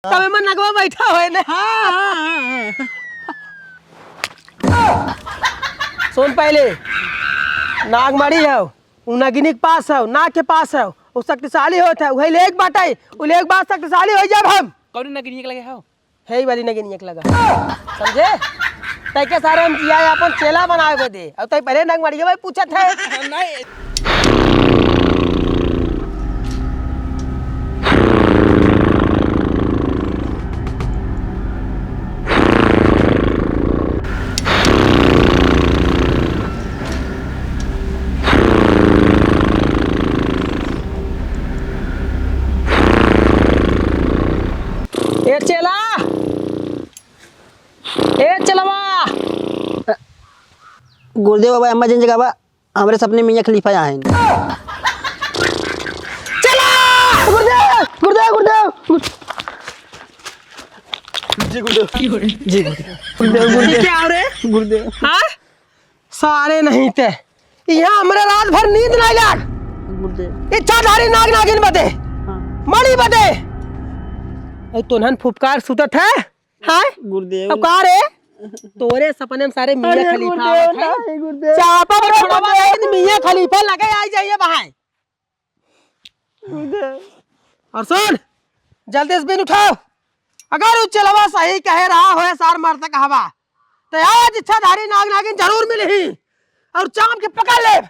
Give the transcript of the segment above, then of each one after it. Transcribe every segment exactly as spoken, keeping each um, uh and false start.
तब एमन नगवा बैठा होए ने। हाँ, हाँ, हाँ, हाँ। सुन पहले, नागमणि हौ, उ नगिनी के पास हौ, नाग के पास हौ, उ शक्तिशाली होत है, उहे लेग बाटे, उ लेग बाद शक्तिशाली होइ जाब हम। कौन नगिनी के लगे हौ? हे वाली नगिनिया के लगा। समझे? तैके सारे हम जिया अपन चेला बनावे बदे। अब तै पहले नगमड़िया भाई पूछत है। नहीं। ए चेला, ए चेलवा। गुरुदेव बाबा, अम्मा जिन जगह बा, हमरे सपने मियाँ खलीफा आए हैं। चेला! गुरुदेव, गुरुदेव, गुरुदेव। जी गुरुदेव। जी गुरुदेव। गुरुदेव, गुरुदेव। क्या हो रे? गुरुदेव। हाँ? सारे नहीं ते। यहाँ हमरे रात भर नींद नहीं लाग। गुरुदेव। इच्छाधारी नाग नागिन बदे। हाँ। मणि बदे। ए, तोन्हन फुफकार सुतत है? हाँ? गुरुदेव। अब का रे? तोरे सपने में सारे मियाँ अरे खलीफा गुरुदेव, आवत है। नहीं गुरुदेव। चापा पर अरे छोड़वा गुरुदेव। लेकिन मियाँ खलीफा लगे आई जाइए भाई। गुरुदेव। और सुन, जल्दी से बीन उठाओ। अगर उ चेलवा सही कहे रहा होए सार मर्द कहवा, तो आज इच्छाधारी नाग नागिन जरूर मिलही और चाम के पकड़ लेब।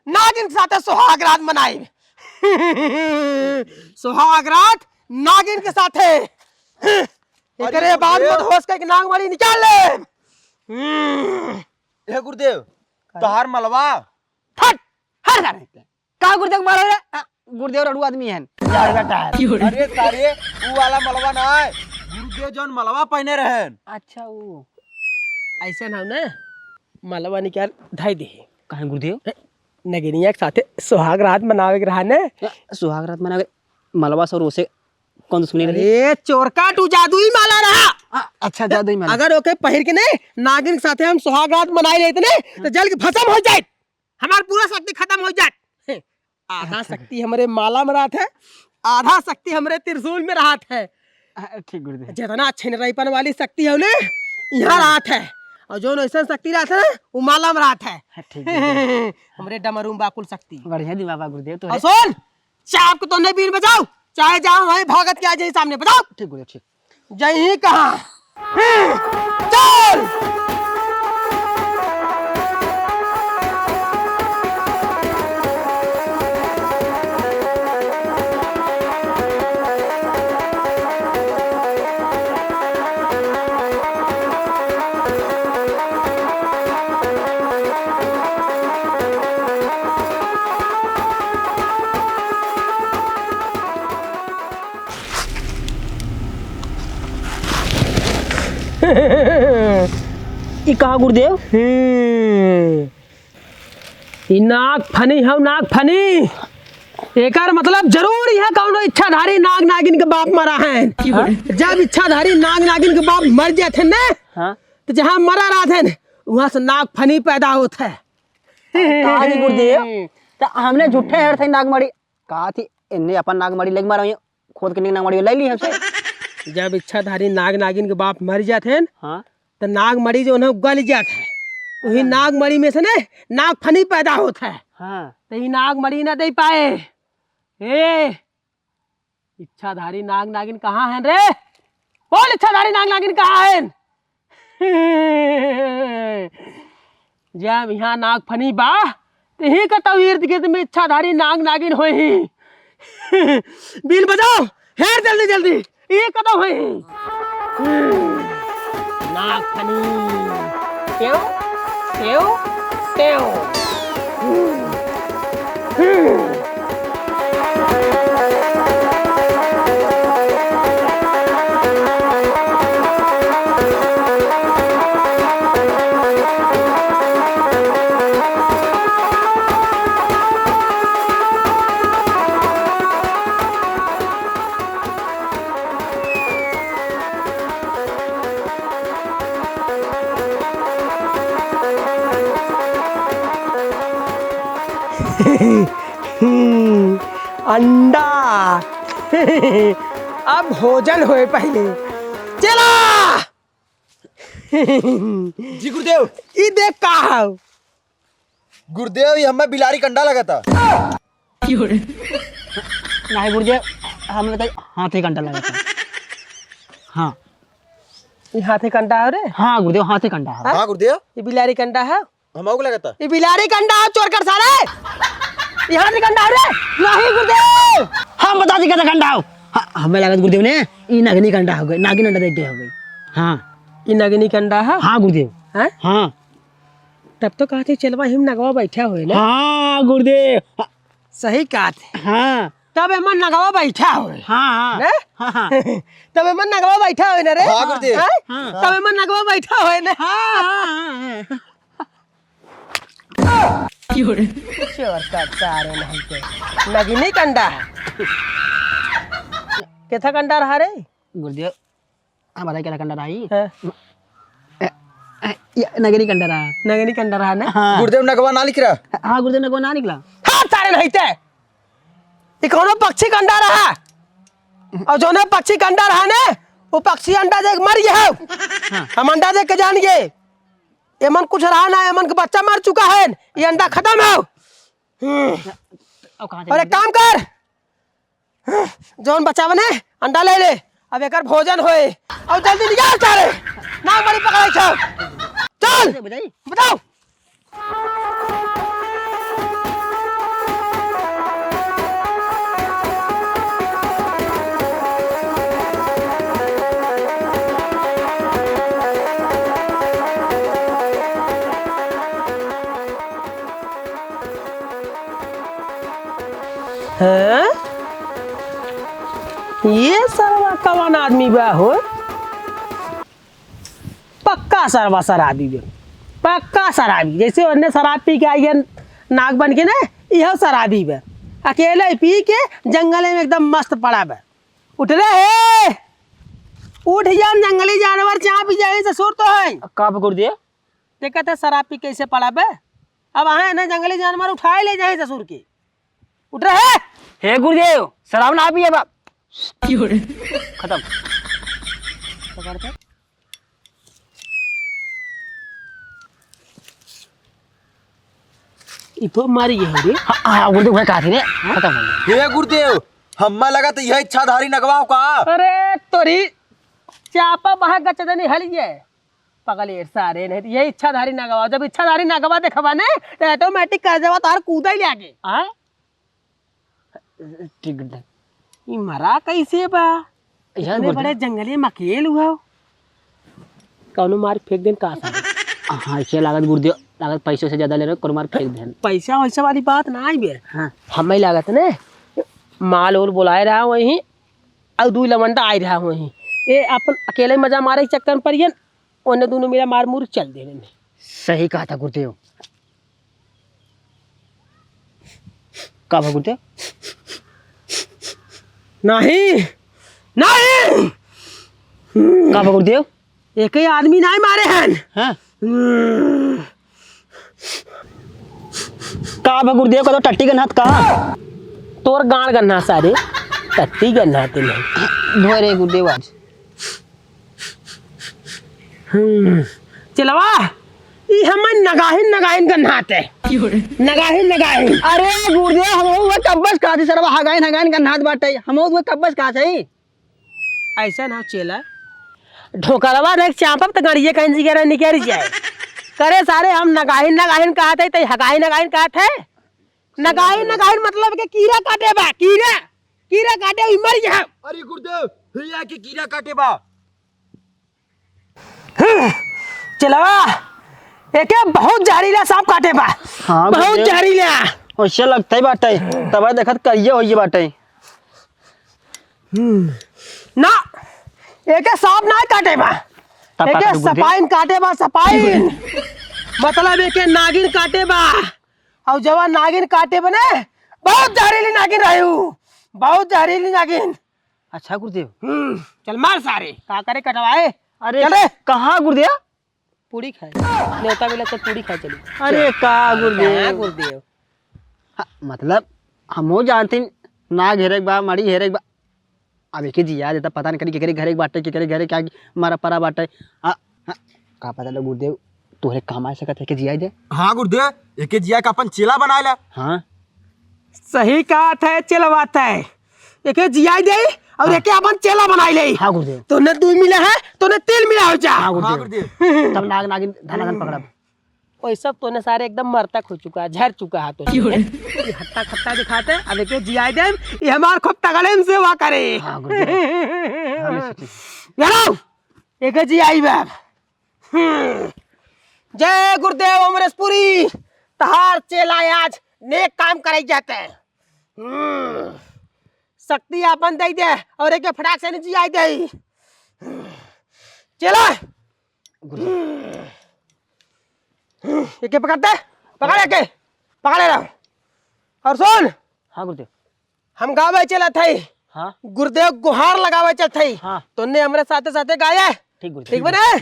नागिन के साथे सुहाग रात मनाइब। सुहाग रात नागिन के साथे। एकरे बाद गुरुदेव। मत होश के नागमणि निकाल लेब। हम्म। हे गुरुदेव, तोहार मलवा। हट, हट जा रहे। का गुरुदेव मारो रे? आ, गुरुदेव रड़ू आदमी हैं। अरे सारे, ऊ वाला मलवा ना है। गुरुदेव जौन मलवा पहने रहन। अच्छा, ऊ। ऐसा ना हो ना, मलवा निकाल धाई दे। काहे गुरुदेव? ए, नगिनिया के साथे सुहाग रात मनावे के रहा ने। ए, सुहाग रात मनावे, मलवा सर उसे कौन दुश्मनी रही? अरे चोरका, तू जादुई माला रहा। आ, अच्छा, जादुई माला। अगर ओके पहिर के ने नागिन के साथे हम सुहाग रात मनाई लेते ने, तो जल के भस्म हो जाए। हमार पूरा शक्ति खत्म हो जात। आधा अच्छा। शक्ति हमरे माला में रहत है, आधा शक्ति हमरे त्रिशूल में रहत है। हाँ, ठीक गुरुदेव। जितना छिनरईपन वाली शक्ति है ने, यहाँ रहत है। और जौन ऐसन शक्ति रहत है ना, वो माला में रहत है। हाँ, ठीक गुरुदेव। हमरे डमरू में बा कुल शक्ति। बढ़िया दिमाग बा गुरुदेव तो और है। सुन, चाप को तो नहीं बीन बजाओ, चाहे जाओ वहीं भागत के आ जाए सामने, बताओ। ठीक गुरुदेव, ठीक। जय ही कहा। हम्म, चल। ई कहा गुरुदेव? हम्म। ई नाग फनी हौ, नाग फनी। एकर मतलब जरूर यहाँ कौनो इच्छाधारी नाग नागिन के बाप मरा है। हाँ? जब इच्छाधारी नाग नागिन के बाप मर जात है ना, हाँ। तो जहाँ मरा रहत है ना, वहाँ से नाग फनी पैदा होत है। कहा जी गुरुदेव, तो हमने झूठे हेर थे नागमणि। कहा थी, इनने अपन नागमणि लेके मारा, खोद के नागमणि ले ली हमसे। जब इच्छाधारी नाग नागिन के बाप मर जात हैं, हाँ। तो नागमणि जो उन्हें गल जात है, वही हाँ। नागमणि में से ने नाग फनी पैदा होत है। हाँ। तो ये नागमणि ना दे पाए। ए, इच्छाधारी नाग नागिन कहाँ हैं रे? बोल, इच्छाधारी नाग नागिन कहाँ हैं? जब यहाँ नाग फनी बा, तो ही का तो इर्द गिर्द में इच्छाधारी नाग नागिन होई ही। बीन बजाओ, हेर जल्दी जल्दी, ये का तो होई ही। नाग फनी। क्यों? क्यों? क्यों? अंडा। अब भोजन होए पहिले। चला। जी गुरुदेव। ई देख का हौ? गुरुदेव, ई हम्मे बिलारी कंडा लगता। नाहीं गुरुदेव, हमें तो हाथी कंडा लगता। हाँ। ई हाथी कंडा हौ रे? हाँ गुरुदेव, हाथी कंडा हौ। हाँ? हाँ गुरुदेव। ई बिलारी कंडा हौ? हमहू के लगता। ई बिलारी कंडा हौ, चोर कर सारे। ई हाथी कंडा हौ रे? नाहीं गुरुदेव, हम बता दी कैसे कंडा हौ। हाँ, हमें लगत गुरुदेव ने ई नगनी कंडा हौ गै, नागिन अंडा देख गए हौ गै। हाँ। ई नगनी कंडा हौ? हाँ गुरुदेव। हैं? हाँ। तब तो कहत ही चेलवा हिम नगवा बैठा होए ना। हाँ गुरुदेव। हाँ। सही कहत है। हाँ। तब एमन नगवा बैठा होए। हाँ, हाँ। ने? हाँ, हाँ। तब एमन नगवा बैठा होए ना रे? हाँ, गुरुदेव। हैं? हाँ। तब एमन नगवा बैठा होए ना? हाँ, हाँ, हाँ, हाँ। चोर का सारे नहीं के। नगिनी कंडा है। केथा कंडा रहा रे? गुरुदेव, हमारा क्या कंडा रहा ही? हाँ। ए, ए, ये नगनी कंडा रहा। नगनी कंडा रहा ना? हाँ। गुरुदेव नगवा ना निकला। हाँ, गुरुदेव नगवा ना निकला। हाँ, सारे नहीं ते। ये कौनो पक्षी कंडा रहा। और जोने पक्षी कंडा रहा ने, वो पक्षी अंडा देख मर गया हो। हाँ। हम अंडा देख के जान गए। एमन कुछ रहा ना, एमन के बच्चा मर चुका है। ये अंडा खत्म हो। हम्म। अब कहाँ और एक चले? काम कर, जौन बचावन है, अंडा ले ले, अब एकर भोजन होए। और जल्दी निकाल सारे, ना बड़ी पकड़ाई छो। चल, बताई? बताओ। हैं? ये सरवा कवन आदमी बा हो? पक्का सरवा शराबी बा, पक्का शराबी। जैसे ओन्ने शराब पी के आई है नाग बन के ना, इहो शराबी बा। अकेले पी के जंगले में एकदम मस्त पड़ा बा। उठ रे हे, उठ जान, जंगली जानवर चाप जाए ससुर तो है। का पकड़ दिए? देखत है शराब पी कैसे पड़ा बे। अब आए ना जंगली जानवर उठाए ले जाए ससुर के। उठ रहे। हे गुरुदेव, शराब ना पिए बाप। खत्म। पकड़ के। ई तो मारी है रे। हाँ, हाँ, गुरुदेव, वह कहा थी रे। खत्म हो गया। हे गुरुदेव, हम्मा लगा तो यह इच्छाधारी नगवा हो का? अरे तोरी चापा बहा गचदनी हलिए। पगलेर सारे नहीं, ये इच्छाधारी नगवा। जब इच्छाधारी नगवा देखबा ने, तो automatic कह देवा तार कूदा ही लागे। आय? ठीक है। ई मरा कैसे बा? यार, इतने गुरुदेव। बड़े जंगले में अकेल हुआ हो। कौनो मार फेंक देन का सारे? हाँ, इसे लागत गुरुदेव, लागत पैसों से ज्यादा ले रहे, कौनो मार फेंक देन। पैसा वैसा वाली बात ना आई बे। हाँ। हमें लागत ने, माल और बुलाए रहा वहीं, और दू लवंडा आए रहा वहीं। ये अपन अकेले मजा मारे के चक्कर में पड़ियन, ओने दोनों मिला मार मुर चल देने में। सही कहा था गुरुदेव। का भा गुरुदेव? नहीं, नहीं। का भा गुरुदेव? एक ही आदमी नहीं मारे हैं। हाँ। हम्म। का भा गुरुदेव, का तो टट्टी गन्हात का? तोर गांड गन्हा सारे, टट्टी गन्हाते नहीं। धोरे गुरुदेव आज। हम्म। चेलवा, ई हमन नगाहिन, नगाहिन गन्हात है। नगाहिन, नगाहिन। अरे गुरुदेव, हम वो कब्बस कहा थी सरवा, हगाइन, हगाइन गन्हात बाटे। हम वो कब्बस कहा थी। ऐसा ना हो चेला। ढोकरवा देख चापब त गड़िए कहीं जिगरा निकल जाए। करे सारे हम नगाहिन, नगाहिन कहा थे, तई हगाइन, हगाइन कहा थे। नगाहिन, नगाहिन मतलब के कीड़ा काटे बा, कीड़ा। कीड़ा काटे, ई मर जा। अरे गुरुदेव, भैया के कीड़ा काटे बा। चेलवा, एके बहुत जहरीला सांप काटे बा। हाँ, बहुत गुरुदेव। जहरीला। वैसे लगते ही बाटे, तब देखत करिए होइए बाटे। हम्म। ना, एके सांप ना काटे बा। तब का एके करू गुरुदेव? सपाइन काटे बा, सपाइन। मतलब एके नागिन काटे बा। और जब नागिन काटे बने, बहुत जहरीली नागिन रही हूँ, बहुत जहरीली नागिन। अच्छा गुरुदेव। हम्म, चल मार सारे, का करे कटवाए? अरे चल रे। कहाँ गुरुदेव? पूड़ी खाए। नेवता मिला तो पूड़ी खाए चली। अरे का गुरुदेव? कहाँ गुरुदेव? हाँ, मतलब हमहू जानती ना घेरे के बा, मड़ी घेरे के बा। अब एके जिया देता, पता नहीं करी केकरे घरे बाटे, केकरे घरे क्या मरा परा बाटे। आ, हाँ, का पता ले गुरुदेव, तोहरे काम आ सकत है, एके जिया दे। हाँ गुरुदेव, एके जिया के अपन चेला बनाए ला। हाँ। सही कहत है, चेला बात है। एके जिया दे और हाँ। एके अपन चेला बनाए ले। हाँ गुरुदेव। तोने दुई मिला है, तोने तीन मिला हो जा। हाँ गुरुदेव। हाँ गुरुदेव। तब नाग नागिन धनाधन पकड़ब। वही सब तोने सारे एकदम मरतक हो चुका है, झर चुका है तो। क्यों रे? ये हट्टा खट्टा दिखाते, अब एके जिया दे, ये हमार खूब तगड़े से सेवा करे। हाँ गुरुदेव। हाँ, निश्चित। यारो, एके जिया आई बाप। हम्म। जय गुरुदेव अमरेशपुरी, तहार चेला आज नेक काम करे जाते। हम्म। शक्ति आपन दे दे और एके फटाक से जिया दे। चेला, एके पकड़ते, पकड़ एके, पकड़े रहो। और सुन, हाँ गुरुदेव। हम गावे चलत हई। हाँ। गुरुदेव गुहार लगावे चलत हई। हाँ। तोने हमरे साथे साथे गाए। ठीक गुरुदेव। ठीक बने?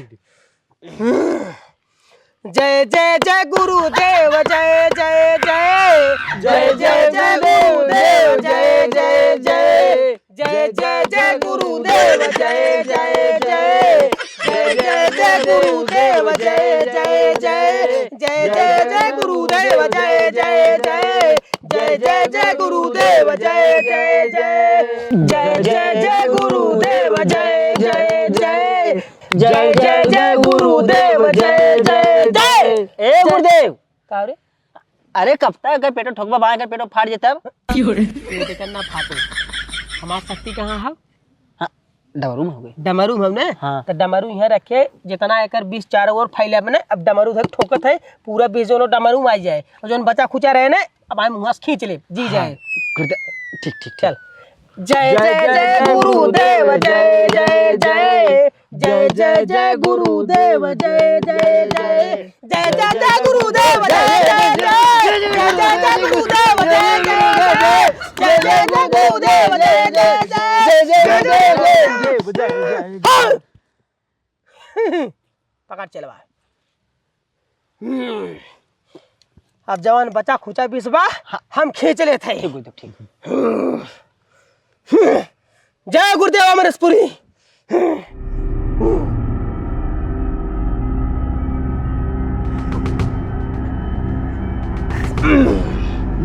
जय जय जय गुरुदेव, जय जय जय। जय जय जय गुरुदेव, जय जय जय। जय जय जय गुरुदेव, जय जय जय। जय जय जय गुरुदेव, जय जय जय। जय जय जय गुरुदेव, जय जय जय। जय जय जय गुरुदेव, जय जय जय। जय जय जय गुरुदेव, जय जय जय। जय जय जय गुरुदेव, जय जय जय। ए गुरुदेव। का रे? अरे कब तक अगर पेटो ठोकबा बाएं, अगर पेटो फाट जाए तब? पेट एकर ना फाटे। हमार शक्ति कहाँ है? हाँ, डमरू में हो गए। डमरू में हमने? हाँ। तो डमरू यहाँ रखे, जितना एकर विष चारों ओर फैले अपने, अब डमरू धर ठोकत है, पूरा विष जोनो डमरू में आ जाए, और जोन बचा खुचा रहे ने, अब हम वहाँ से खींच ले, जी हाँ, जाए। गुरुदेव, ठीक, ठीक, ठीक। चल। जय जय जय जय गुरुदेव, जय जय जय। जय जय जय गुरुदेव, जय जय जय। जय जय जय गुरुदेव, जय जय जय। जय जय जय गुरुदेव, जय जय जय। जय जय जय गुरुदेव, जय जय जय। जय जय जय गुरुदेव। हाँ। पकड़ चलवा। हम्म। अब जवान बचा खुचा बीस बा, हाँ। हम खींच लेत हई। ठीक हो, ठीक हो। जय गुरुदेव अमरेशपुरी।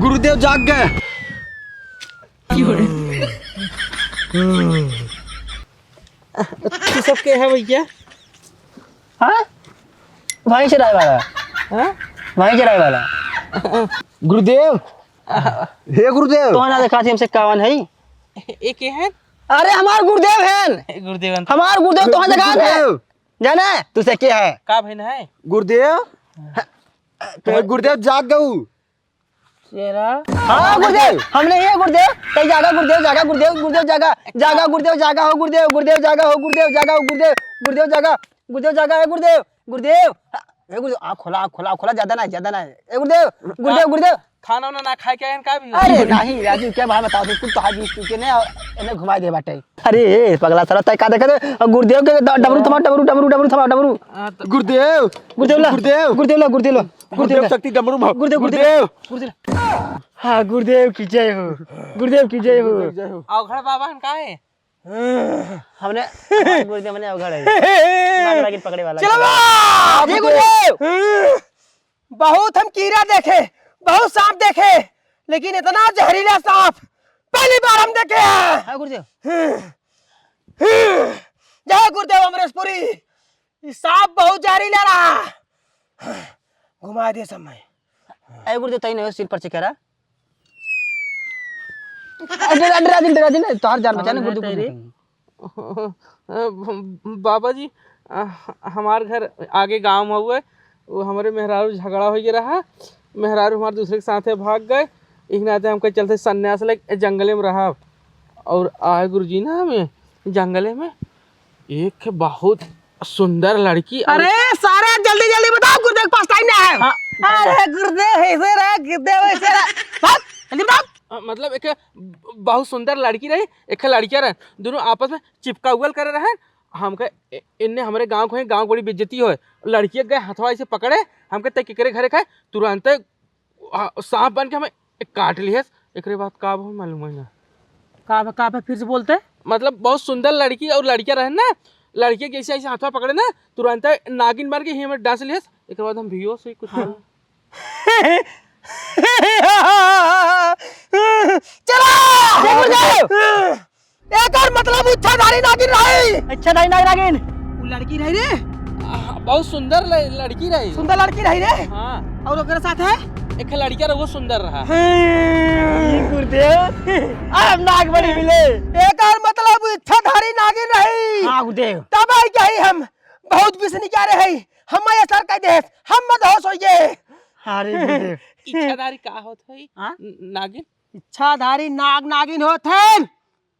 गुरुदेव जाग गए। तू सब के है भैया? हाँ? वहीं से रहे वाला। हाँ? वहीं से रहे वाला। गुरुदेव। हे गुरुदेव। तो ना देखा थी हमसे कावन है? ए के है? अरे हमार गुरुदेव हैं। गुरुदेव हैं। हमार गुरुदेव तो वहाँ जगह है। गुरुदेव। जाने? तुसे के है? का भइन है? गुरुदेव। तो गुरुदेव जाग गऊ। तेरा हाँ गुरुदेव, हमने ही है गुरुदेव। तई जागा गुरुदेव, जागा गुरुदेव, गुरुदेव जागा, जागा गुरुदेव, जागा हो गुरुदेव, गुरुदेव जागा हो गुरुदेव, जागा हो गुरुदेव, गुरुदेव जागा, गुरुदेव जागा है गुरुदेव, गुरुदेव। ए गुरुदेव, आँख खोला, आँख खोला, आँख खोला, ज्यादा ना, ज्यादा ना। ए गुरुदेव, गुरुदेव, गुरुदेव। खाना वाना ना खाए के आयन का भी? अरे नहीं राजू, क्या बात बताओ, तू तो हाथ चुके ने और इन्हें घुमा दे बाटे। अरे ए, पगला साला, तय का देखत है? गुरुदेव के ड-, डमरू थमा, डमरू, डमरू, डमरू थमा, डमरू। हाँ, तो गुरुदेव, गुरुदेव ला, गुरुदेव। गुरुदेव ला, गुरुदेव ला। गुरुदेव शक्ति डमरू में। गुरुदेव, गुरुदेव। गुरुदेव। गुरुदेव। हाँ, गुरुदेव की जय हो। गुरुदेव की जय हो। अवघड़ बाबा हन का है? हमने, हाँ, गुरुदेव मने अवघड़ है। नाग नागिन पकड़े वाला। चलो बा! ये गुरुदेव। बहुत हम कीड़ा देखे, बहुत सांप देखे, लेकिन इतना जहरीला सांप पहली बार हम देखे हैं। हाँ, गुरुदेव। जय गुरुदेव अमरेशपुरी। ई सांप बहुत जहरीला रहा। घुमा दे समय। ए गुरुदेव, तई नहीं हो, सिर पर चिकरा। ए, डरा, डरा दिन, डरा दिन, तोहार जान बचाने गुरुदेव, तेरे। गुरुदेव। बाबा जी, अ, हमार घर आगे गाँव में हुए, वो हमरे मेहरारू झगड़ा हो गया रहा, मेहरारू हमारे दूसरे के साथे भाग गए, इस नाते हमके चलते संन्यास ले जंगले में रहा। और आए गुरुजी ना हमें जंगले में एक बहुत सुंदर लड़की। अरे सारे जल्दी जल्दी बताओ, गुरुदेव के पास टाइम ना है। हाँ। अरे गुरुदेव ऐसे रहा, गुरुदेव ऐसे रहा। भाग, जल्दी बताओ। अ, मतलब एक बहुत सुंदर लड़की रही, एक लड़किया रहे, दोनों आपस में चिपका उगल करे रहे। हमके इ-, इनने हमरे गाँव को, गाँव बड़ी बेइज्जती होए, लड़किया गए हथवा ऐसे पकड़े, हमके ते केकरे घरे खाए, तुरंते आ, सांप बन के हमें काट लिहस। एकरे बाद का भा मालूम है ना। का भा, का भा, फिर से बोलते? मतलब बहुत सुंदर लड़की और लड़किया रहे ना, लड़किया के ऐसे ऐसे हाथवा पकड़े ना, तुरंत नागिन मार के ही हमें डांस लिहस। एक बाद हम भियो से कुछ हाँ। चला! जय गुरुदेव! एकर मतलब इच्छाधारी नागिन रही। इच्छाधारी नाग-, नागिन। उ लड़की रही रे। आ, बहुत सुंदर ल-, लड़की रही। सुंदर लड़की रही रे। हाँ। और ओकरे साथ है? एक लड़का रहो सुंदर रहा। हे गुरुदेव, अब नागमणि मिले। एकर मतलब इच्छाधारी नागिन रही। हाँ गुरुदेव। तब आई कही हम बहुत बिसनी क्या रहे, हम ये सर कह दे, हम मत होश होइए। अरे गुरुदेव। इच्छाधारी का होत है? हाँ? न-, नागिन? इच्छाधारी नाग नागिन होत है।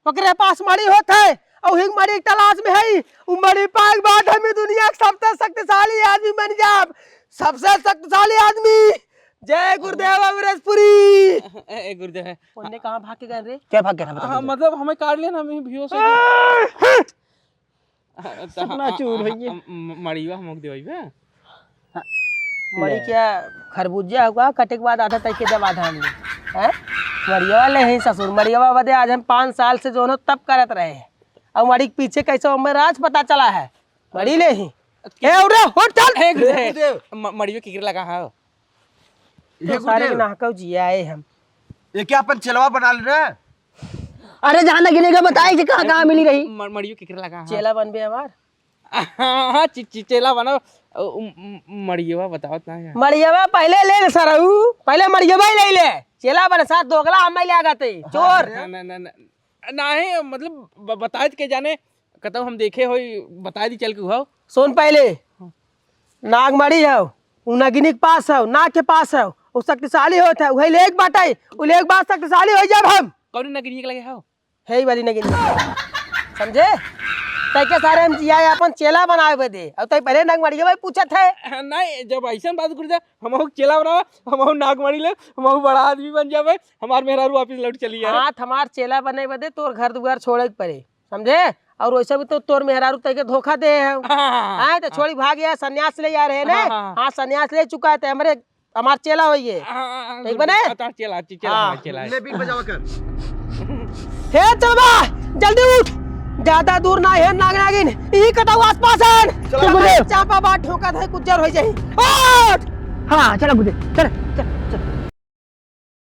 ओकरे पास मणि होत है, और हिंग मणि के तलाश में है। उ मणि पाए के बाद हम ही दुनिया के सबसे शक्तिशाली आदमी बन जाब, सबसे शक्तिशाली आदमी। जय गुरुदेव अमरेशपुरी। ए, ए, गुरुदेव है। उन्ने कहाँ भाग के गए रे? क्या भाग गए? हाँ, मतलब हमें काट लिया ना, हम ही बेहोश हो गए। हाँ, तो सपना हाँ, चूर हाँ, होइए। हाँ, म-, मड़ीवा हम देवई बे। हाँ। मड़ी ले। क्या खरबूजा हुआ, कटे के बाद आधा तय के जब आधा हमने। हैं? मड़िया वाले हैं ससुर, मड़िया बदे आज हम पाँच साल से जोनो तप करत रहे हैं। और मड़ी के पीछे कैसे हमें राज पता चला है। मड़ी ले ही। ए, उरे, उठ चल। ए, गुरुदेव, म-, मड़ियो किकर लगा है। ये तो सारे गुरुदेव। के नाहकौ जिया आए हम। ये क्या अपन चेलवा बना ले रहे? अरे जहाँ नगिने का बताए कि कहाँ, कहाँ मिली रही? म-, मड़ियो किकर लगा है। चेला बनबे हमार? हाँ, हाँ, चि-, चि-, चेला बना। उ, उ, म-, मड़ियवा बतावत ना है। मड़ियवा पहले ले ले सरऊ, पहले मड़ियवा ही ले ले। चेला बने साथ दोगला हमें ले आ गए, चोर। ना, ना, ना, ना, नहीं, मतलब ब-, बताए के जाने, कतौ हम देखे होई, बताए दी चल के हुआ। सुन पहले, हाँ। नागमणि हौ, उ नगिनी के पास हौ, नाग के पास हौ, उ शक्तिशाली होत है, उहे लेके बाटै, उ लेके बाद शक्तिशाली होइ जाब हम। कौन नगिनी के लगे हौ? है ही वाली नगिनी। समझे? तै के सारे हम जिया अपन चेला बनावे बदे, और तै पहले नागमणि के भाई पूछत है। नहीं, जब ऐसन बात गुरुदेव, हमहू चेला बनावा, हमहू नागमणि ले, हमहू बड़ा आदमी बन जावे, हमार मेहरारू वापिस लौट चली आए। हाँ, हमार चेला बने बदे तोर घर दुआर छोड़े के पड़े। समझे? और वैसे भी तो तोर मेहरारू तैके धोखा दे है। हाँ, हाँ, हाँ, आए तो हाँ। छोड़ी भाग गया, संन्यास ले आ रहे ने। हाँ, हाँ, हाँ। हाँ, संन्यास ले चुका है, तो हमरे, हमार चेला होइए। हाँ, हाँ, हाँ, ठीक बने? हाँ, हाँ, चेला, चे-, चेला, हाँ। हाँ, चेला है। ले बीट बजावा कर। हे चलवा, जल्दी उठ। ज्यादा दूर ना है, नाग नागिन। ई कटाऊ आसपास है। चलो, चलो, गुरुदेव। चापा बात ठोका था, कुछ जर हो जाए। उठ। हाँ, चलो गुरुदेव, चलो।